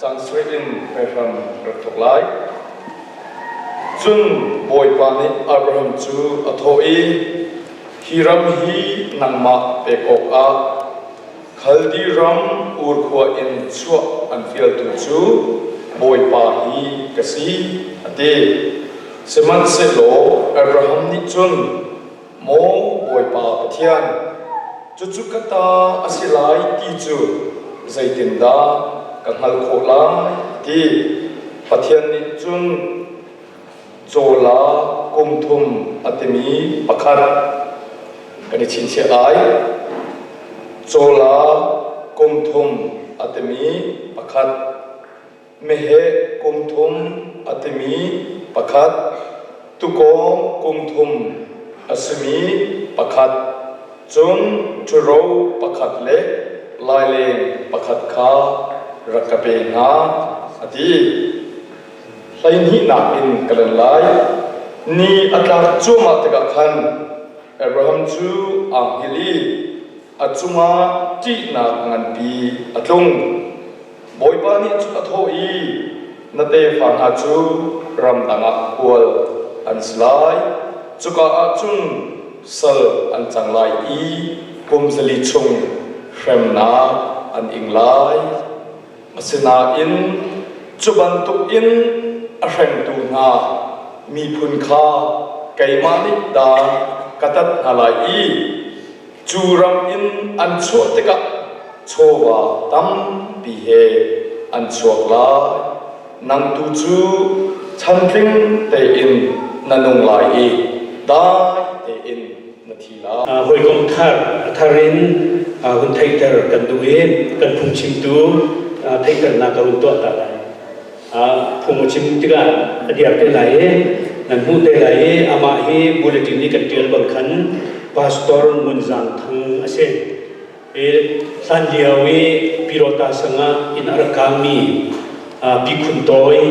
Cang sarih in hram rak thawk lai. Cun Bawipa nih Abraham cu a thawh i, Hi ram hi nangmah pek awkah Khaldi ram Ur khua in chuah an fialtu cu Bawipa hi ka si, a ti. Sihmanhsehlaw Abraham nih cun, Maw Bawipa Pathian, cucu ka ta a si lai ti cu zeitindah ka hngalh khawh lai? a ti. Pathian nih cun cawla kum thum a timi pakhat kan i chinchiah lai. Cawla kum thum a timi pakhat meheh kum thum a timi pakhat, tukawng kum thum a simi pakhat, cun ṭhuro pakhat le laileng pakhat kha rak ka pe hna, a ti. Hleihnihnak in ka len lai. Ni a tlak cuahmah tikah khan Abraham cu aa hngilh i a cungah ṭihnak nganpi a tlung. Bawipa nih cun a thawh i, Na tefa hna cu ramdang ah khual an si lai, cuka ah cun sal an cang lai i kum zali chung hremnak an ing lai. Asinain cu bantukin a hrengtu hna miphun kha keimah nih dan ka tat hna lai i Cu ram in an chuah tikah chawva tampi he an chuak lai. Nang tu cu chantling tein na nung lai i dai tein na thi lai. Hawikom thar a thar in hun theihter kan duh i kan phungchimtu theihternak ka run tuah ta lai. Phung a chim tikah a diar te lai i nan hmuh te lai i amah hi bulletin i kan ṭial bang khan Pastor Ngun Zaang Thang a si. I hlan lio i Pirota sang ah inn a rak kaangmi Pi Khun Tawi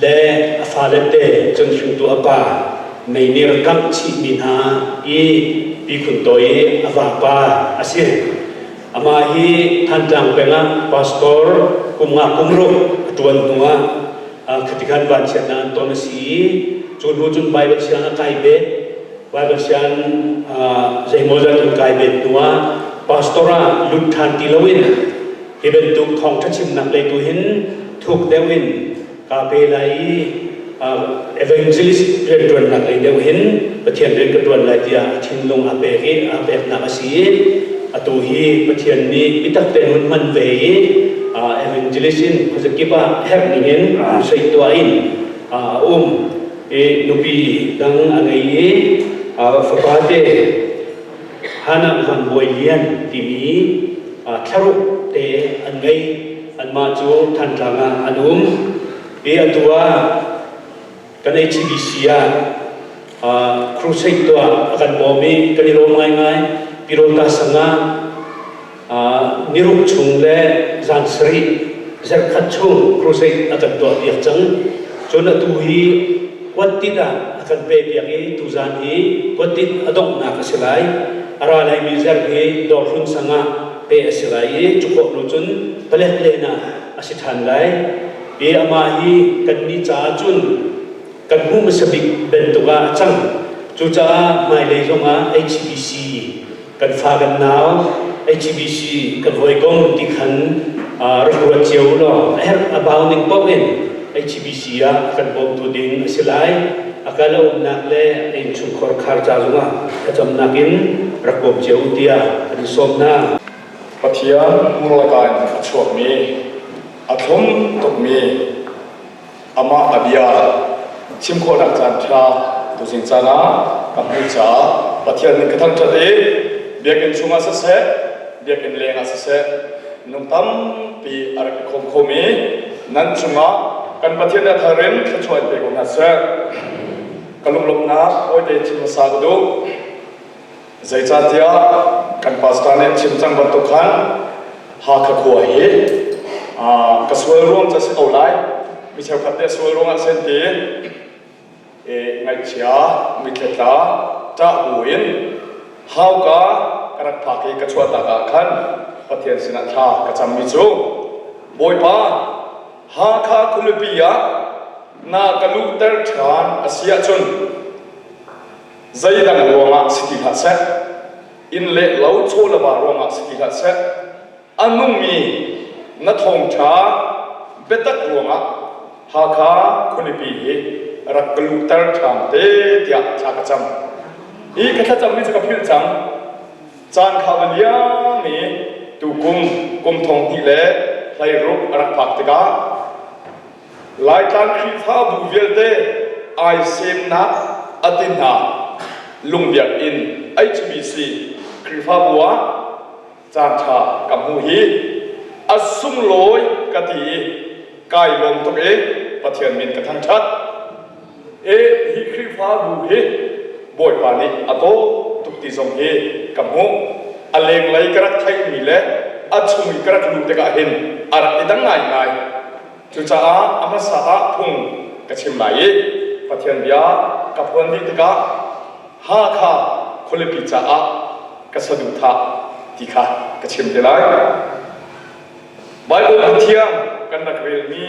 le a fale te cun hringtu a pa mei nih rak kangh chihmi hna i Pi Khun Tawi i a vapa a si. Amah hi Thantlang peng ah pastor kum nga kum ruk a ṭuan hnuah khatikhan vanchiatnak an ton a si i cu hnu cun Baibal siang a kai bet. Baibal siang zeimawzat an kai bet hnuah pastor ah lut ṭhan ti loin hi bantuk thawngṭha chimnak lei tu hin thuk deuh in kaa pe lai i evangelist rianṭuannak lei deuh hin Pathian rian ka ṭuan lai tiah a thinlung aa pek i aa peknak a si i atu hi Pathian nih biatak tein hun hman ve i evangelist in khuazakip ah herh ningin crusade tuah in a um i nupi dang a ngei i fapa te Hannah Van Bawi Lian timi thlaruk te an ngei. Anmah cu Thantlang ah an um. I atu ah kan HBC ah crusade tuah a kan bawm i kan i lawm ngaingai. Pirota sang ah niruk chung le zan sarih zarhkhat chung crusade a kan tuah piak cang. Cun atu hi kuattit ah a kan pe piak i tuzan hi kuattit a donghnak a si lai. A ra laimi zarh hi dawrhlun sang ah pe a si lai i cu khawh hnu cun palek len ah a si ṭhan lai. I amah hi kannih caah cun kan hmuh hmasa bik bantuk ah a cang. Cucaah hmailei zongah HBC kan fa kan nau HBC kan hawikom ti khan rak ruat cio law a herh a bau ning paoh in HBC ah kan bawmtu ding a si lai. A kal a umnak le a innchungkhar khar ca zongah thlacamnak in rak bawm cio u tiah kan in sawm hna. Pathian hmurlaka in a chuakmi, a thlum tukmi amah a bia chim khawhnak caan ṭha tuzing caan ah ka hmuh caah Pathian min ka thangṭhat i biakinn chungah siseh, biakinn lengah siseh minung tampi a rak i khawm khomi nan cungah kan Pathian nih a thar in thluachuah in pe ko hna seh. Ka lunglawmhnak awite chim hmasa ka duh. Zeicahtiah kan pastor nih chim cang bantuk khan Hakha khua hi ka sual ruang cu a si ko lai. Mi cheukhat nih sual ruangah sen ti ngaihchia mitthli tla ṭah buin hauka ka rak phak i ka chuahtak ah khan Pathian sinah thla ka cammi cu Bawipa. Hakha khualipi ah na ka luhter ṭhan a si ahcun zeidang ruangah si ti hlah seh, inn le lo chaw le va ruangah si ti hlah seh, a nungmi na thawngṭha biatak ruangah Hakha khualipi hi rak ka luhter ṭhan te tiah thla ka cam. Hi ka thlacammi cu ka philh cang. Caan kha va liam i tukum kum thong hnih le 16 a rak phak tikah Laitlang Khrihfabu vialte ai semnak a ti hna Lungbiakinn HBC Khrihfabu ah caanṭha ka hmu hi a sunglawi ka ti i kai lawm tuk i Pathian min ka thangṭhat. E hi Khrihfabu hi Bawipa nih a dawt tuk ti zong hi ka hmuh. A lenglei ka rak theihmi le a chung i ka rak luh tikah hin a rak i dang ngaingai. Cucaah a hmasa ah phung ka chim lai i Pathian bia ka phuan dih tikah Hakha khualipi caah ka saduhthah ti kha ka chim te lai. Baibal Cathiang kan rak relmi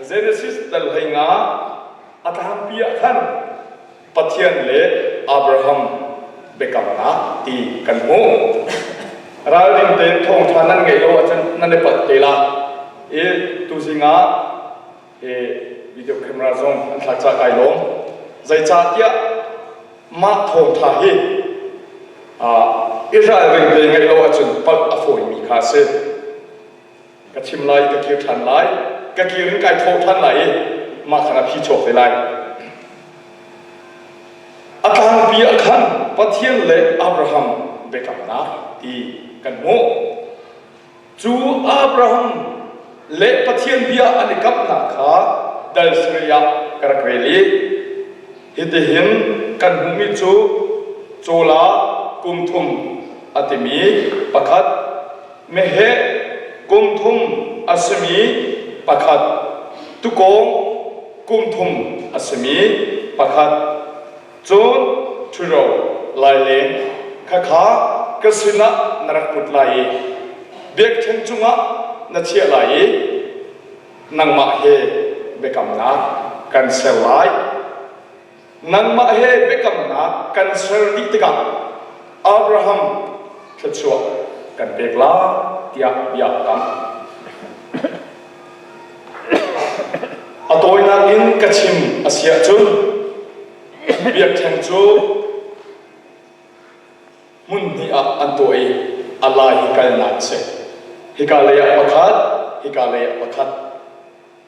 Genesis dal 15 a tlangpi ah khan Pathian le Abraham biakamnak ti kan hmuh. Ralring tein thawngṭha nan ngeih lo ahcun nan i palh te la. I tuzing ah hi video camera zong an thlak cah kai lawm. Zeicahtiah mah thawngṭha hi i ralring te ngeih lo ahcun palh a fawimi kha a si. Ka chim lai, ka kir ṭhan lai, ka kir in kai thawh ṭhan lai i mah khan a phi chuak te lai. A tlangpi ah khan Pathian le Abraham biakamnak ti kan hmuh. Cu Abraham le Pathian bia an i kamnak kha dal sarih ah ka rak rel i hitihin kan hmuhmi cu cawla kum thum a timi pakhat meheh kum thum a simi pakhat tukawng kum thum a simi pakhat cun ṭhuro laileng khakha ka sinah na rak put lai i biakṭheng cungah na chiah lai i nangmah he biakamnak kan ser lai. Nangmah he biakamnak kan ser dih tikah Abraham thluachuah kan pek lai tiah bia a kam. A tawinak in ka chim a si ahcun biakṭheng cu hmun hnih ah an tuah i a lai hi kalnak a si. Hika lei ah pakhat, hika lei ah pakhat.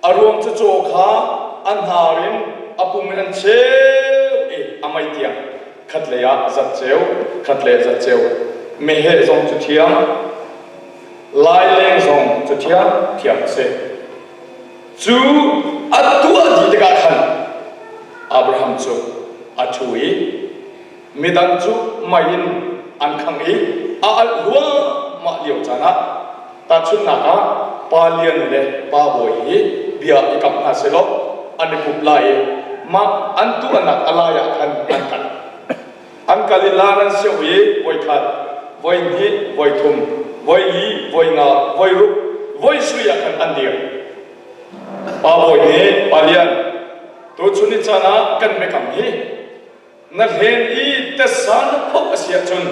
A ruang cu caw kha a hnar in a pum in an cheu i a mei tiang khatlei ah zatceo, khatlei ah zatceo. Meheh zong cu thiang, laileng zong cu thiang thiang a si. Cu a tuah dih tikah khan Abraham cu a ṭhu i midang cu mei in an khangh i a alh huahmah lio caan ah Tahchunhnak ah, Pa Lian le Pa Bawi hi bia i kam hna sehlaw an i pup lai i mah an tuahnak a lai ah khan an kal. An kal i laan an sio i voikhat, voihnih, voithum, voili, voinga, voiruk, voisui ah khan an dir. Pa Bawi nih Pa Lian, tuchun ni caan ah kan biakam hi Na hlen i tesa na phoh a si ahcun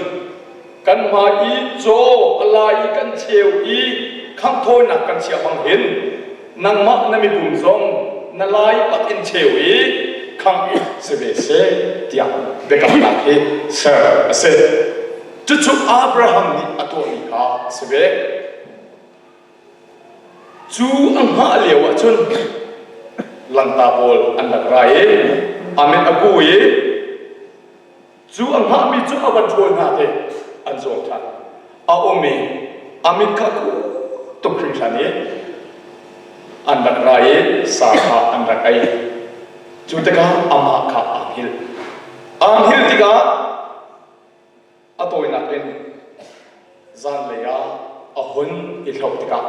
kan hmai i caw a lai i kan cheu i khanghthawinak kan chiah bang hin nangmah na mipum zong na lai bak in cheu i khangh si ve seh tiah biakamnak hi ser a si. Cucu Abraham nih a tuahmi kha a si ve. Cu a hngah lio ahcun langta pawl an rak ra i a mit a ku i cu a hngahmi cu a van ṭhawl hna te an zawl ṭhan. A um i a mit kha ku tuk hringhran i an rak ra i sa kha an rak ei. Cu tikah amah kha aa hngilh. Aa hngilh tikah A tawinak in zanlei ah a hun i hloh tikah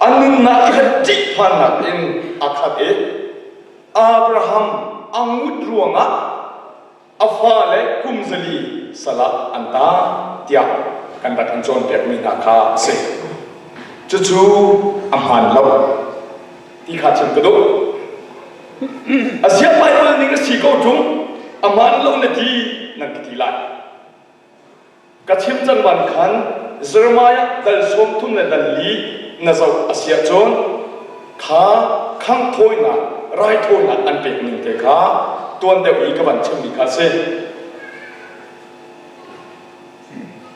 a nunnak kha ṭihphannak in a khat i Abraham a ngut ruangah a fale kum zali sal ah an taang tiah kan rak in cawnpiakmi hna kha a si. Cucu a hmaan lo ti kha chim ka duh. Aziah Baibal ning a si ko ṭung, a hmaan lo na ti nan ka ti lai. Ka chim cang ban khan Jeremiah dal 30 le dal li na zoh a si ahcun kha khangh thawinak raithawinak an pek ning te kha tuan deuh i ka van chimmi kha a si.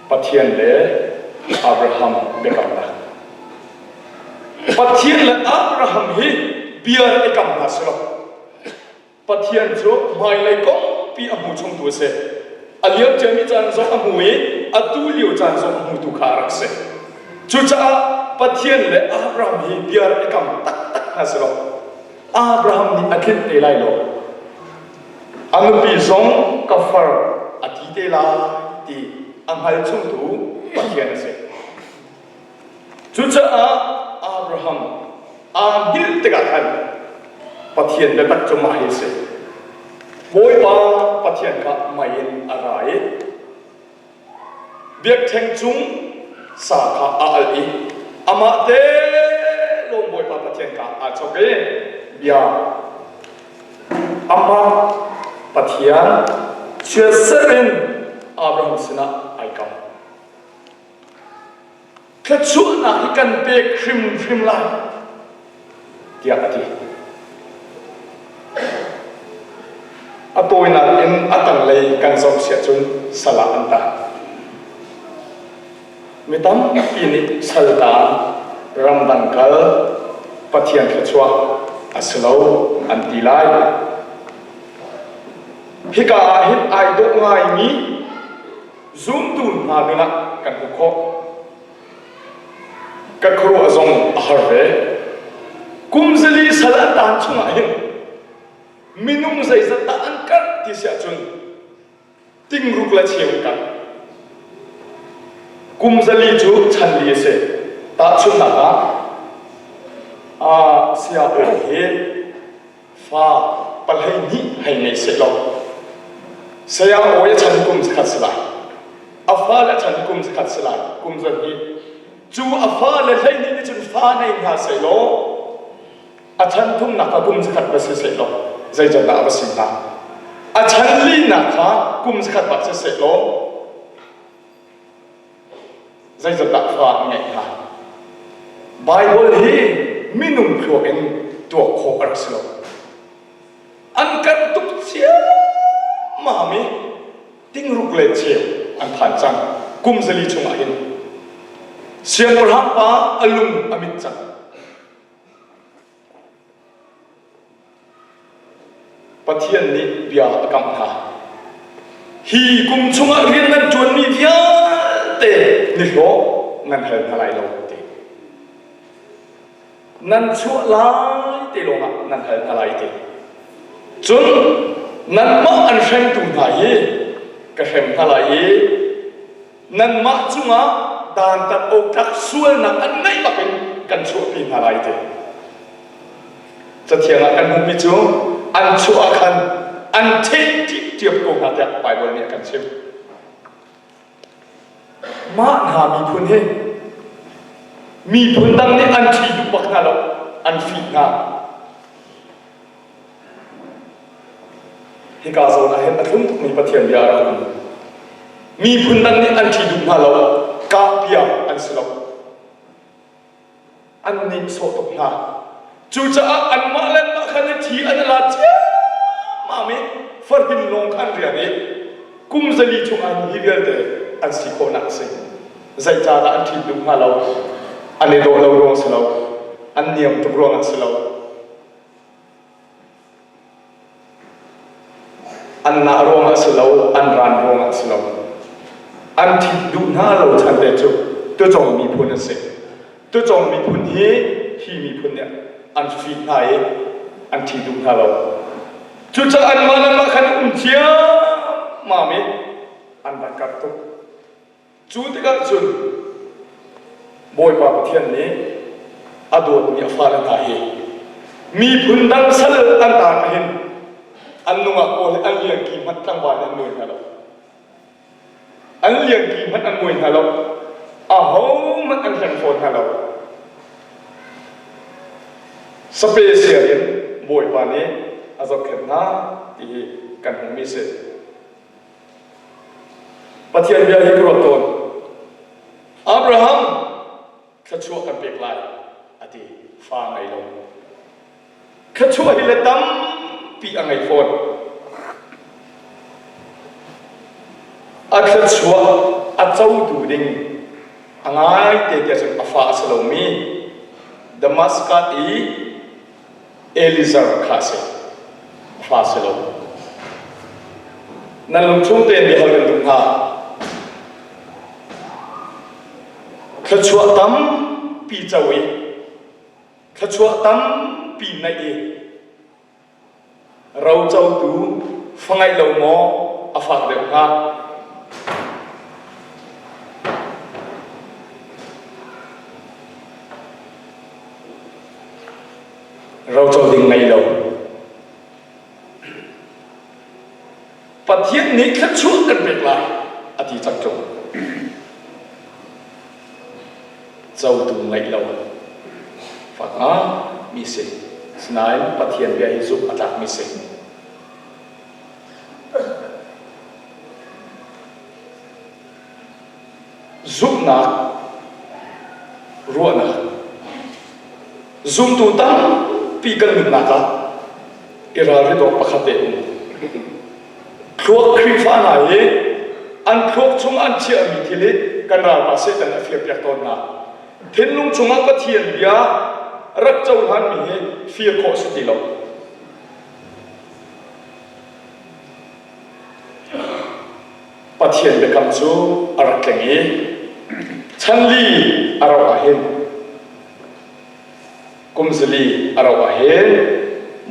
Pathian le Abraham biakamnak. Pathian le Abraham hi bia i kam hna si lo. Pathian cu hmailei kongpi a hmu chungtu a si. A liam ciami caan zong a hmu i atu lio caan zong a hmutu kha a rak si. Cucaah Pathian le Abraham hi bia i kam taktak hna si lo. Abraham nih a tlinh te lai lo. A nupi zong ka far a ti te lai ti a hngal chungtu Pathian a si. Cucaah Abraham aa hngilh tikah khan Pathian biatak cu mah hi a si. Bawipa Pathian kha mei in a ra i biakṭheng cung sa kha a alh i amah te lawng Bawipa Pathian kha aa chok i bia amah Pathian chiatserh in Abraham sinah ai kam. Thluachuahnak hi kan pek hrimhrim lai tiah a ti. A tawinak in a tanglei kan zoh siah cun sal ah an tang. Mi tampi nih saltan ramdang kal Pathian thluachuah a si lo an ti lai. Hika ah hin ai dawh ngaimi Zumtu hna nun ah kan hmuh khawh. Kan khuaruah zong a har ve. Kum zali sal an taan chungah hin minung zeizat dah an karh ti si ahcun tingruk le cheu an karh. Kum zali cu chan li a si. Tahchunhnak ah, saya aw hi fa 12 hei ngei seh law saya awi a chan kum zakhat si lai a fale a chan kum zakhat si lai kum zahnih cu a fale 12 nih cun fa nei hna seh law a chan thumnak kha kum zakhat va si seh law zeican dah a va si hnga a chan linak kha kum zakhat bak si seh law Zeizatdah fa an ngeih hna? Baibal hi minung thluak in tuak khawh a rak si lo. An karh tuk ciammam i tingruk le cheu an phan cang kum 4 chungah hin. Siangpahrang pa a lung a mit cang. Pathian nih bia a kamh hna. Hi kum chungah rian nan ṭuanmi vialte nihlawh nan hal hna lai lo ti. Nan chuah lai te lawngah nan hal hna lai ti. Cun nanmah an hremtu hna hi ka hrem hna lai i nanmah cungah dantat awk sualnak an ngeih bakin kan chuahpi hna lai ti. Cathiang ah kan hmuhmi cu an chuah ah khan an theh ṭiap ko hna tiah Baibal nih a kan chimh. Mah hna miphun hi miphun dang nih an ṭhi duh bak hna lo, an fih hna. Hika zawn ah hin a thlum tukmi Pathian bia a rak um. Miphun dang nih an ṭhi duh hna lo, kahpia an si lo. An nihsawh tuk hna. Cucaah anmah le anmah khan i thi an i la ciammam i farhin lawng kha an rian i kum 4 chung ah hi vialte an si khawhnak a si. Zeicahdah an ṭhit duh hnga lo? An i dawh lo ruang si lo. An niam tuk ruang an si lo. An nah ruangah si lo, an ran ruangah si lo. An ṭhit duh hna lo chan te cu tucawng miphun an si. Tucawng miphun hi hi miphun nih an fih hna i an ṭhi duh hna lo. Cucaah anmah le anmah khan um ciammam i an rak karh tuk. Cu tikah cun Bawipa Pathian nih a dawtmi a fale hna hi miphun dang sal an taan ahhin an nungak pawl hi an liangki hmanh tlangval nih an muai hna lo. An liangki hmanh an muai hna lo. Ahohmanh an hleng fawn hna lo. Special in Bawipa nih a zohkhenh hna ti hi kan hmuhmi si. Pathian bia hi ka ruat tawn. Abraham thluachuah kan pek lai a ti fa ngei lo. Thluachuah hi le tampi a ngei fawn. A thluachuah a cotu ding a ngai te tiah cun a fa a si lomi Damascus i Eliezer kha a si. A fa a si lo. Nan lungchung tein biahal kan duh hnga. Thluachuah tampi co i thluachuah tampi neih i Rocotu fa ngeih lo maw a fak deuh hnga? Roco ding ngei lo. Pathian nih thluachuah kan pek lai a ti cang ṭung. Cotu ngeih lo fak mi si. Sinain Pathian bia hi zumh a tlakmi si. Zumhnak ruahnak zumtu tampi kan nunnak ah i ralrin awk pakhat te um. Thluak Khrihfa hna hi an thluak chung an chiahmi thil hi kan ralpa Satan a firpiak tawn hna. Thinlung chungah Pathian bia rak cohlanmi hi fir khawh si ti lo. Pathian biakam cu a rak tleng i chanli a rauh ah hin kum zali a rauh ah hin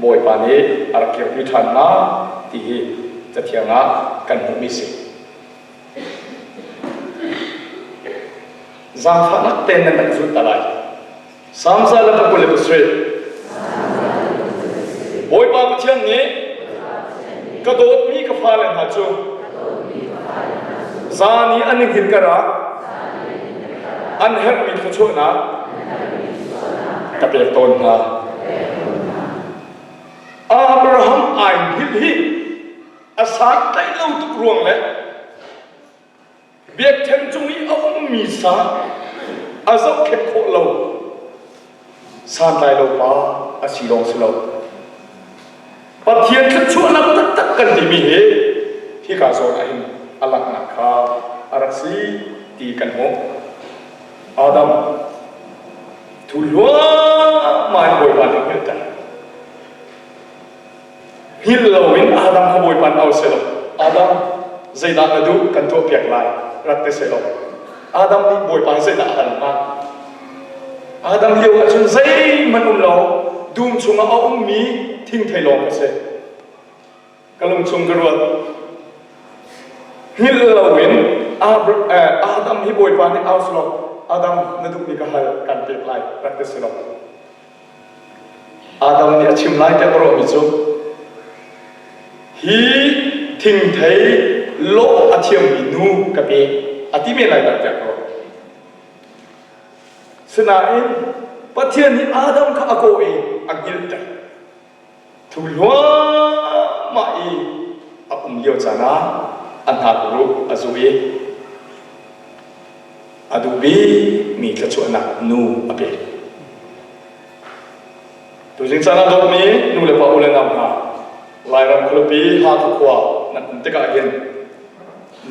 Bawipa nih a rak kirpi ṭhan hna ti hi Cathiang ah kan hmuhmi si. Zaangfahnak tein nan rak zulh ta lai. Salm 127. Bawipa Pathian nih ka dawtmi ka fale hna cu zan i an i hngilh karah an herhmi thluachuahnak ka pek tawn hna. Abraham ai hngilh hi a santlaih lo tuk ruang le Biakṭheng cung i a ummi sa a zohkhenh khawh lo santlai lo pa a si lawng si lo. Pathian thluachuahnak taktak kan timi hi hika zawn ah hin a langhnak kha a rak si ti kan hmuh. Adam thu hluahmah in Bawipa nih hngilhter. Hngilh loin Adam kha Bawipa nih au sehlaw, Adam, zeidah na duh kan tuahpiak lai, rak ti sehlaw. Adam nih Bawipa hi zeidah a hal hnga? Adam lio ahcun zeihmanh um lo, dum chungah a ummi thingthei lawng a si. Ka lungchung ka ruat. Hngilh loin Adam hi Bawipa nih au selaw, Adam na duhmi ka hal kan pek lai, rak ti selaw. Adam nih a chim lai tiah ka ruahmi cu hi thingthei lawh a thiammi nu ka pe a ti men lai dah tiah ka ruah. Sinain Pathian nih Adam kha a kawh i a hngilhter. Thu hluahmah i a um lio caan ah a hnakruh a zuh i a duh bikmi thluachuahnak nu a pek. Tuzing caan ah dawtmi nu le pa u le nau hna, Lairam khualipi Hakha khua nan um tikah hin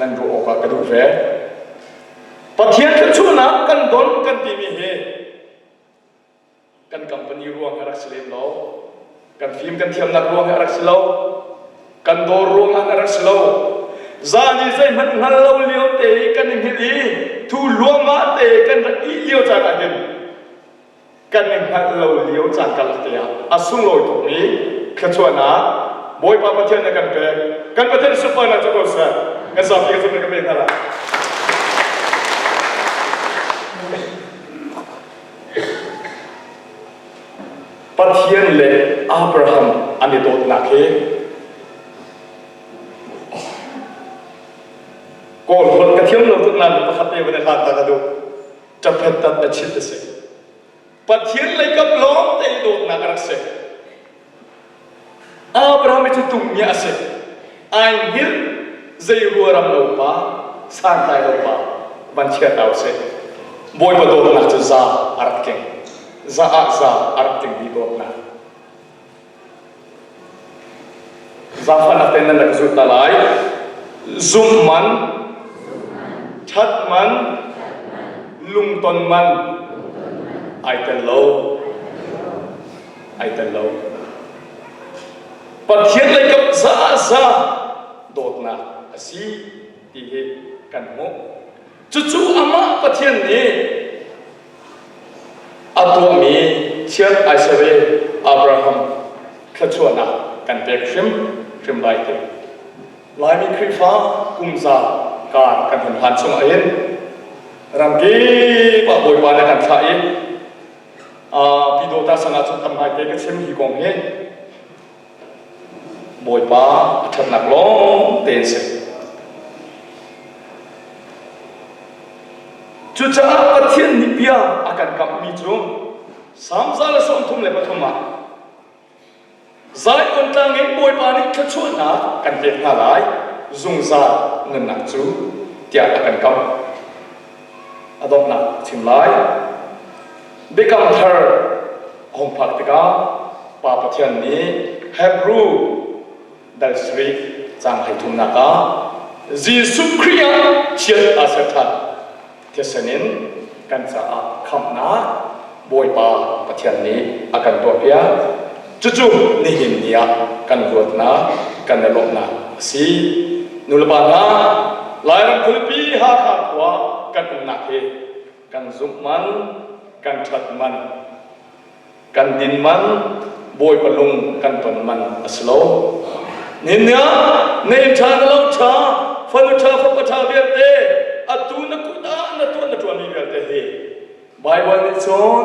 nan ruah awkah ka duh ve. Pathian thluachuahnak kan don kan timi hi kan company ruang a rak si lem lo. Kan fim kan thiamnak ruang a rak si lo. Kan dawr ruang ah a rak si lo. Zan i zeihmanh hngal lo lio te i kan i hngilh i thu luangmah te kan rak ih lio caan ah hin kan i hngalh lo lio caan karlak te ah a sunglawi tukmi thluachuahnak Bawipa Pathian na kan pek. Kan Pathian sunparnak cu ko seh. Kan zapi ka zumh ka pe hna lai. Pathian le Abraham an i dawtnak hi Kawl holh ka thiam lo tuk nain pakhat te van i hlan ta ka duh. Ṭaphet tat a chit a si. Pathian leikap lawng te i dawtnak a rak si. Abraham hi cu tummi a si. Ai hngilh zei ruaram lo pa, santlai lo pa, van chia ta usih. Bawipa dawtnak cu za a rak tling. Za ah za a rak tlingmi dawtnak. Zaangfahnak tein nan rak zulh ta lai. Zumh man, ṭhat man, lungton man ai tel lo. Ai tel lo. Pathian lei kap za ah za dawtnak a si ti hi kan hmuh. Cucu amah Pathian nih A tuahmi chiat ai ser i Abraham thluachuahnak kan pek hrimhrim lai ti. Laimi Khrihfa kumza kar kan hun hlan chungah hin ramkip ah Bawipa nih a kan thlah i Pyidawta sang ah cun tam ngaite ka chim hi kong hi Bawipa a ṭhatnak lawng tein si. Cucaah Pathian nih bia a kan kamhmi cu Salm 133 ah Zion tlang in Bawipa nih thluachuahnak kan pek hna lai zungzal nunnak cu tiah a kan kamh. A donghnak chim lai. Biakam thar a hung phak tikah Pa Pathian nih Hebrew dal sarih caang hleithumnak ah Jesuh Khrih ah chiat aa ser ṭhan. Thisen in kan caah khamhnak Bawipa Pathian nih a kan tuahpiak. Cucu nihin ni ah kan luatnak, kan i lawmhnak a si. Nulepa hna, Lairam khualipi Hakha khua kan umnak hi kan zumh man, kan ṭhat man, kan din man, Bawipa lung kan ton man a si lo. Nihin ah na inn ṭha na lo ṭha, fanu ṭha fapa ṭha vialte atu na kut ah na tuan na ṭuanmi vialte hi Baibal nih cun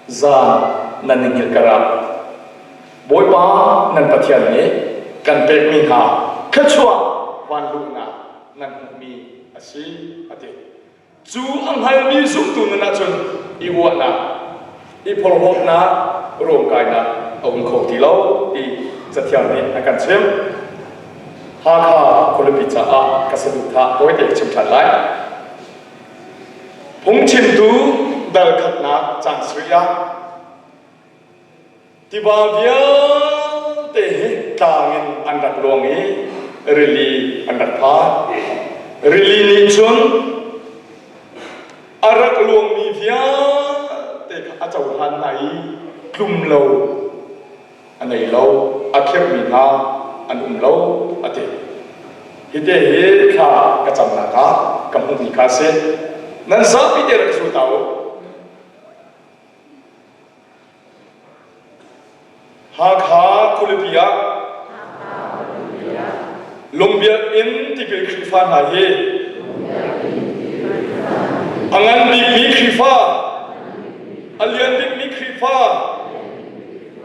zan nan i hngilh karah Bawipa nan Pathian nih kan pekmi hna thluachuah vanluhnak nan hmuhmi a si a ti. Cu a hngalmi zumtu nun ahcun i uahnak, i phorhlawtnak, ruamkainak a um kho ti lo ti Cathiang nih a kan chimh. Hakha khualipi caah ka saduhthah tawite ka chim ṭhan lai. Phungchimtu dal khatnak caan sarih ah Tiva vialte hi tlang in an rak luang i rili an rak phan. Rili nih cun a rak luangmi vialte kha a cohlan hna i tlum lo a nei lo, a khirhmi hna an um lo a ti. Hite hi thla ka camnak ah ka hmuhmi kha a si. Nan zapi te rak zul ta u. Hakha khualipi ah Lungbiakinn tipil Khrihfa hna hi a ngan bikmi Khrihfa, a lian bikmi Khrihfa,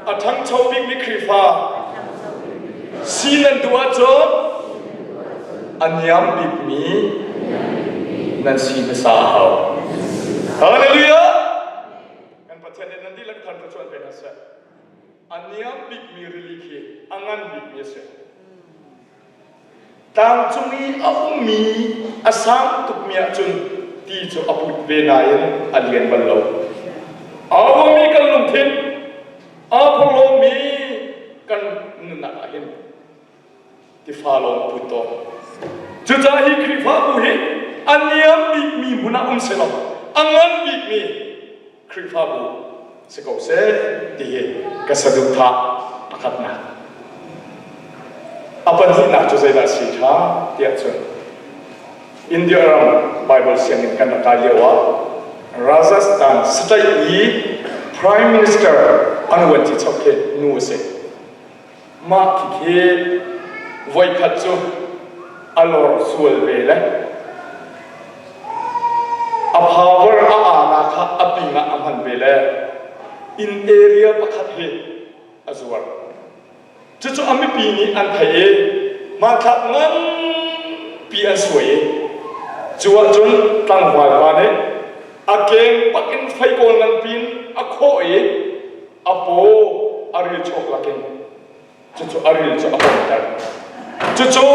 a ṭhangcho bikmi Khrihfa si nan duh ahcun a niam bikmi nan si hmasa a hau. Hallelujah! Kan Pathian nih nan dihlak than thluachuah pe hna seh. A niam bikmi rili khi a ngan bikmi a si. Tlangcung i a ummi a sang tukmi ahcun ti cu a put ve nain a lian bal lo. Aa uami kan lungthin, aa phorhlawmi kan nunnak ah hin tifa lawng a put tawn. Cucaah hi Khrihfabu hi a niam bikmi hmun ah um selaw a ngan bikmi Khrihfabu si ko seh ti hi ka saduhthah pakhatnak. A pahnihnak cu zeidah si ṭha tiah cun India ram Bible sianginn kan rak kai lio ah Rajasthan state i Prime Minister an uanci chok khi nu a si. Mah khikhi voikhat cu a lor sual ve le a power a aana kha a ping ah a hman ve le inn area pakhat hi a zuar. Cucu a mipi nih an theih i hmanthlak nganpi an suai i cu ahcun tlangval pa nih. A keng pak in feikawl nganpi in a khawh i a paw a ril chuak lakin cucu a ril cu a pomter. Cucu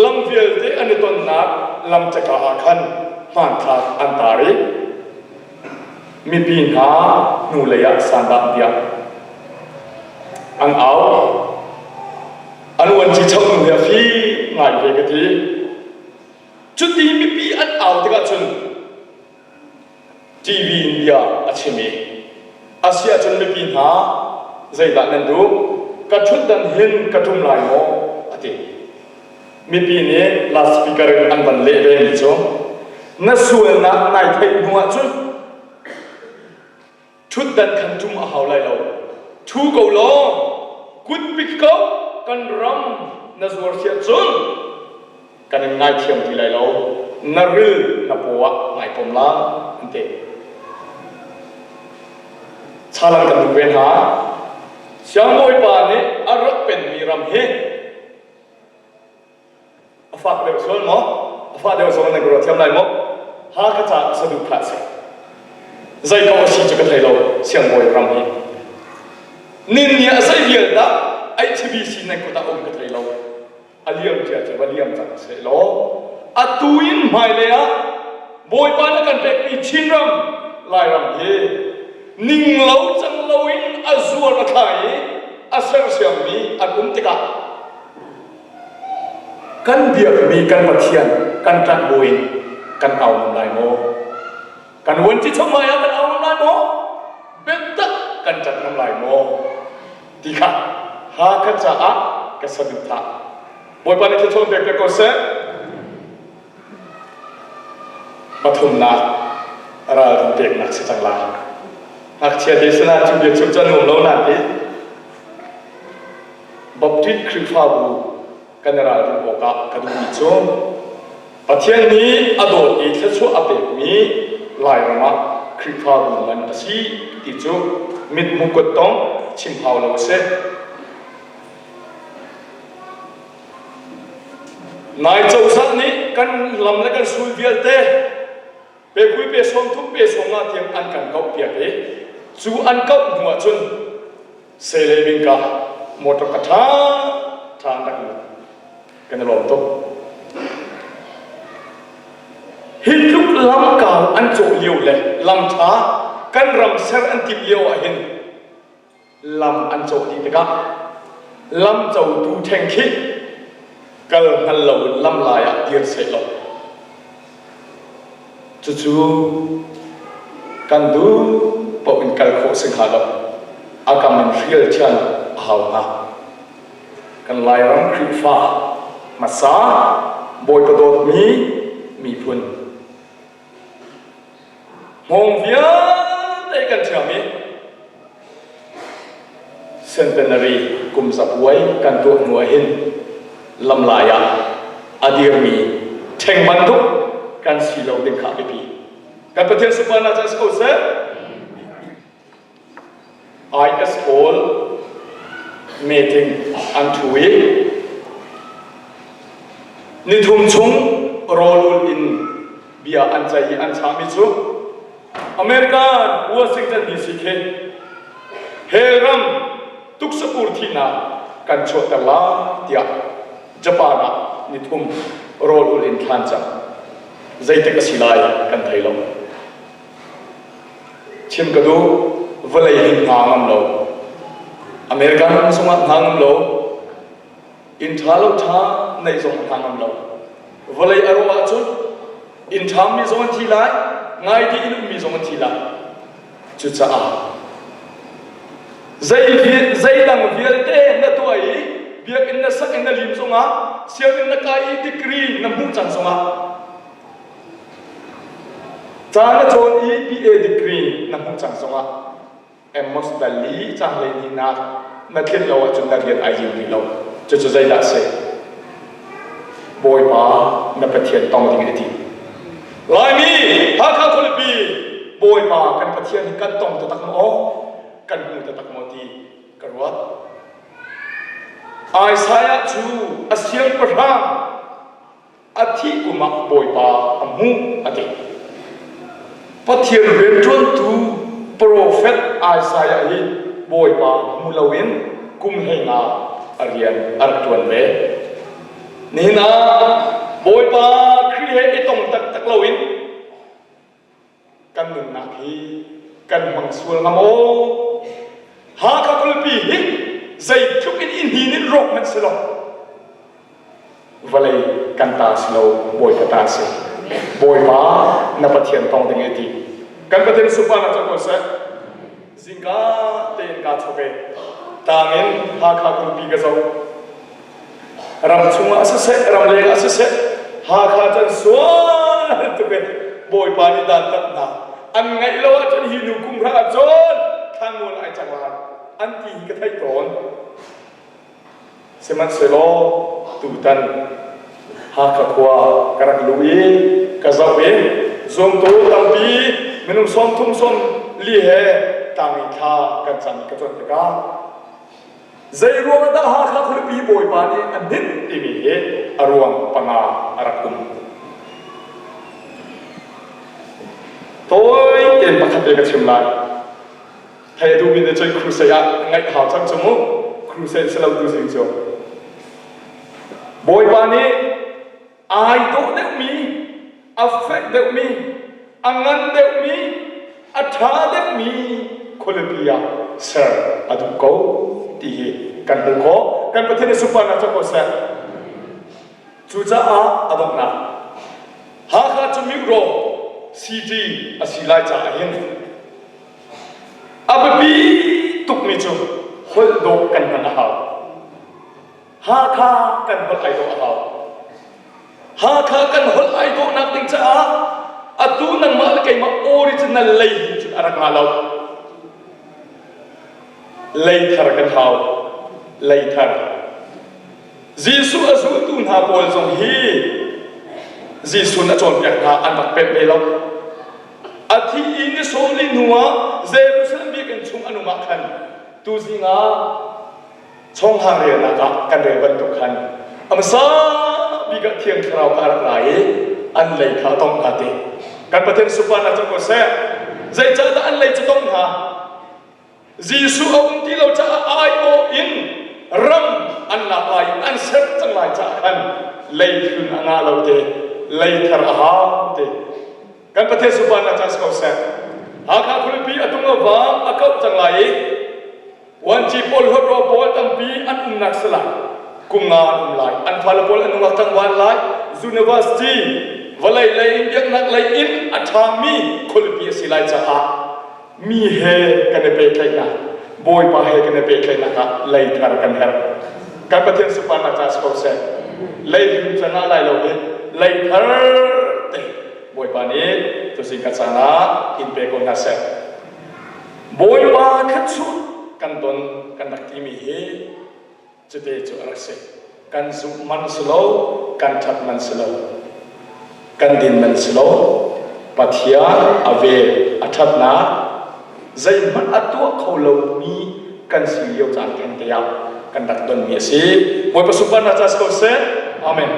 lam vialte an i tonnak lam caka ah khan hmanthlak an tar i mipi hna hnulei ah sandah tiah an au. An uanci choh hnu hi a fi ngai ve ka ti. Cuti mipi an au tikah cun TV in bia a chim i a si ahcun mipi hna zeidah nan duh? Ka ṭhutdan hin ka ṭum lai maw? a ti. Mipi nih loudspeaker in an van leh vemi cu na sualnak nai theih hnu ahcun Ṭhutdan khan ṭum a hau lai lo. Ṭhu ko law kut pik ko kan ram na zuar si ahcun kan in ngaithiam ti lai lo. Na ril na paw ah ngai pom la an ti. Chalang kan duh ve hna. Siangbawipa nih a rak penmi ram hi A fak deuh sual maw? A fah deuh zong nan ka ruah thiam lai maw? Hakha ca saduhthah si. Zei ko a si cu ka thei lo, siangbawi ram hi. Nin ni ah zei vial dah HBC nan kut ah um ka thei lo. A liam cia cu va liam cang seh law, atu in hmailei ah Bawipa na kan pekmi Chinram, Lairam hi ning lo cang loin a zuar a thla i a sersiammi an um tikah Kan biakmi kan Pathian kan ṭanh buin kan au ngam lai maw? Kan vuanci chung hmai ah kan au ngam lai maw? Biatak kan ṭanh ngam lai maw? Ti kha Hakha caah ka saduhthah. Bawipa nih thluachuah pek pek ko seh. Pathumnak ralrin peknak si cang lai. Ngakchia te sinah cu bia chim cu a nuam lo nain ti Baptist Khrihfabu kan i ralrin awkah ka duhmi cu Pathian nih a dawt i thluachuah a pekmi Lairam ah Khrihfabu ngan a si ti cu mithmuh kuttong chim hau lo a si. Nai cozah nih kan lam le kan sul vialte pe kui pe 30 pe 50 tiang an kan kauh piak i cu an kauh hnu ahcun Sele bingka motor ka ṭha ṭha an rak lut. Kan i lawm tuk. Hi tluk lamkau an cawh lio le lam ṭha kan ram ser an timh lio ah hin lam an cawh dih tikah lam cotu ṭheng khi kal hngal lo in lam lai ah dir seh law Cucu kan duh paoh in kal khawh si hnga lo. A kam in hrial thian a hau hnga. Kan Lairam Khrihfa hmasa Bawipa dawtmi miphun hngawng vialte kan thiam i Centenary kum zapuai kan tuah hnu ahhin lamlai ah a dirmi ṭheng bantuk kan si lo ding kha a biapi. Kan Pathian sunparnak cu si ko seh. IS pawl meeting an ṭhu i nithum chung rawlul in bia an ceih i an chahmi cu American Washington DC khi hell ram tuksapur thihnak kan chuahter lai tiah Japan ah nithum rawl ul in thlan cang. Zeitik a si lai kan thei lo. Chim ka duh, vawlei hi hna ngam lo. American ram zongah hna ngam lo. Inn ṭha lo ṭha neih zong a hna ngam lo. Vawlei a rawh ahcun inn ṭhami zong an thi lai, ngaidi inn ummi zong an thi lai. Cucaah zei zeidang vialte na tuah i biakinn na sak in na lim zongah sianginn na kai i degree na hmuh cang zongah ca na cawn i BA degree na hmuh cang zongah Amos dal i caanglei nihnak na tlinh lo ahcun na rian ai lim rih lo. Cucu zeidah a si? Bawipa na Pathian tong ding a ti. Laimi Hakha khualipi Bawipa kan Pathian hi kan tong taktak maw? Kan hmu taktak maw ti ka ruat. Isaiah cu a siangpahrang a thih kum ah Bawipa a hmuh a ti. Pathian rianṭuantu profet Isaiah hi Bawipa hmu loin kum 15 a rian a rak ṭuan ve. Nihin ah Bawipa Khrih he i tong taktak loin kan nunnak hi kan hmang sual hnga maw? Hakha khualipi hi zeitluk in i hnin in rawk hmanh si lo vawlei kan ta si lo Bawipa ta si. Bawipa na Pathian tong ding i ti. Kan Pathian sunparnak cu ko seh. Zingka tein kaa chok i tlang in Hakha khualipi ka zoh. Ram chungah siseh, ram leng ah siseh, Hakha can sual tuk i Bawipa nih dantat hna. An ngaih lo ahcun hi nu kum hra ahcun thlanmual ai cang lai an ti hi ka theih tawn. Sihmanhsehlaw tutan Hakha khua ka rak luh i ka zoh i zumtu tampi minung 30 40 he tlangi thla kan cam i ka cuanh tikah Zei ruang dah Hakha khualipi Bawipa nih a hninh timi hi a ruang panga a rak um. Tawi tein pakhat te ka chim lai. Thei a duhmi nih cun crusade ah ngaih hau cang cu mu. Crusade si lo tu zing cu. Bawipa nih ai dawh deuhmi, a fek deuhmi, a ngan deuhmi, a ṭha deuhmi khualipi ah ser a duh ko ti hi kan hmuh khawh. Kan Pathian nih sunparnak co ko seh. Cucaah a donghnak Hakha cu Miro city a si lai caah hin a biapi tukmi cu holh dawh kan hman a hau. Hakha kan holh ai dawh a hau. Hakha kan holh ai dawhnak ding caah atu nangmah le keimah original lei hin cun a rak nga lo. Lei thar kan hau. Lei thar. Jesuh a zultu hna pawl zong hi Jesuh a cawnpiak hna an rak pemh ve lo. A thi i ni 40 hnu ah Jerusalem biakinn chung an um ah khan tuzing ah chawngha relnak ah kan rel bantuk khan a hmasa bik ah Thiang Thlarau kha a rak ra i an lei kha a tongh hna ti. Kan Pathian sunparnak cu ko seh. Zeicahdah an lei cu tongh hna? Jesuh a um ti lo caah aiawh in ram an lak lai i an ser cang lai caah khan lei hlun a ngah lo te, lei thar a hau te. Kan Pathian sunparnak ca si ko seh. Hakha khualipi a tung a vang a kauh cang lai i Vuanci pawl hluatro pawl tampi an umnak si lai. Kum nga an um lai. An fale pawl an nungak tlangval lai. University vawlei lei in biaknak lei in a ṭhami khualipi a si lai caah mi he kan i pehtlaihnak Bawipa he kan i pehtlaihnak ah leithar kan herh. Kan Pathian sunparnak ca si ko seh. Lei hlun cang ah lai lo hi leithar te Bawipa nih tuzing ka caan ah in pe ko hna seh. Bawipa thluachuah kan don kan rak timi hi cute cu a rak si. Kan zumh man si lo, kan ṭhat man si lo, kan din man si lo. Pathian a vel, a ṭhatnak zeihmanh a tuah kho lomi kan si lio caan thengte ah kan rak tonmi a si. Bawipa sunparnak ca si ko seh. Amen.